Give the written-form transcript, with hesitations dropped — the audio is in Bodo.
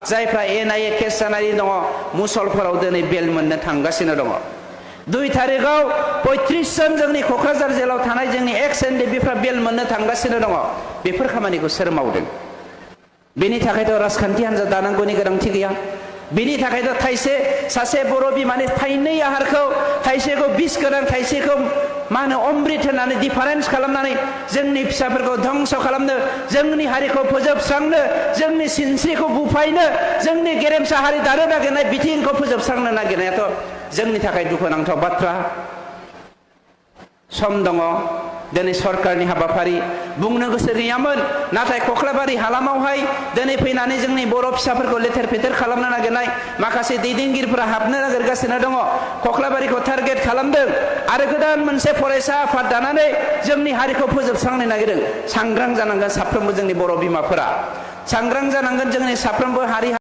जायफ्रा एनआईए केस जानानै दङ मुसलफोराव दिनै बेल मोननो थांगासिनो दङ 2 तारिखआव 35 जन जोंनि क'क्राझार जेलाव थानाय जोंनि एक्स एनडिबिफ्रा बेल मोननो थांगासिनो दङ बेफोर खामानिखौ सोर मावदों बेनि थाखायथ' राजखान्थि हान्जा दानांगौनि गोनांथि गैया बेनि थाखायथ' थाइसे सासे बर' बिमानि थाइनै आहारखौ थाइसेखौ बिस गोनां थाइसेखौ मा होनो अमृत होनानै डिफारेन्स खालामनानै जोंनि फिसाफोरखौ धंस खालामनो जोंनि हारिखौ फोजोबस्रांनो जोंनि सिनस्रिखौ बुफायनो जोंनि गेरेमसा हारि दानो नागिरनाय बिथिंखौ फोजोबस्रांनो नागिरनायाथ' जोंनि थाखाय दुखुनांथाव बाथ्रा सम दङ दिनै सरकारनि हाबाफारि बुंनो गोसो गैयामोन नाथाय कक्लाबारि हालामावहाय दिनै फैनानै जोंनि बर' फिसाफोरखौ लेथेर फेथेर खालामनो नागिरनाय माखासे दैदेनगिरिफोरा हाबनो नागिरगासिनो दङ कक्लाबारिखौ टारगेट खालामदों आरो गोदान मोनसे फरायसा आफाद दानानै जोंनि हारिखौ फोजोबस्रांनो नागिरदों सांग्रां जानांगोन साफ्रोमबो जोंनि बर' बिमाफोरा सांग्रां जानांगोन जोंनि साफ्रोमबो हारि